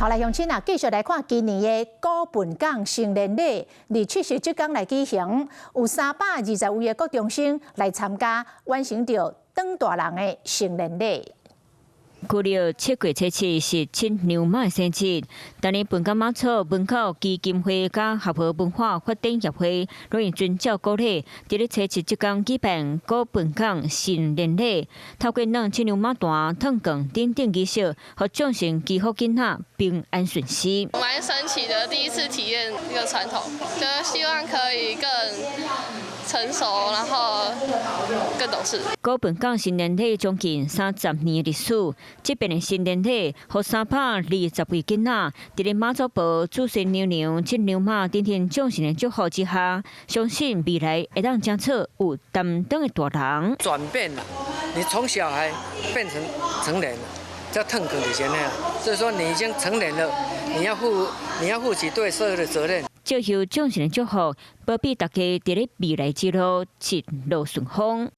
好來，鄉親啊，繼續來看今年的古笨港成年禮，佇七夕這工來舉行，有320位的國中生來參加，完成著長大人的成年禮。舊曆7月7日是七娘媽的生日，但是笨港媽祖文教基金會佮合和文化發展協會，攏會遵照古禮，佇咧初七這工舉辦古笨港成年禮，透過攆七娘媽壇、燙光等等儀式，予眾神祈福囡仔平安順遂。蠻神奇的，第一次體驗一個傳統，就是希望可以更成熟，然後更懂事。古笨港成年禮將近30年的歷史，這擺的成年禮，予320位囡仔，佇咧媽祖婆、祖先娘娘、七娘媽等等眾神的祝福之下，相信未來會當成做有擔當的大人。轉變了，你從小孩變成成人，叫褪光就是按呢。所以說你已經成年了，你要負起對社會的責任。接受眾神的祝福，保庇大家佇咧未來之路一路順風。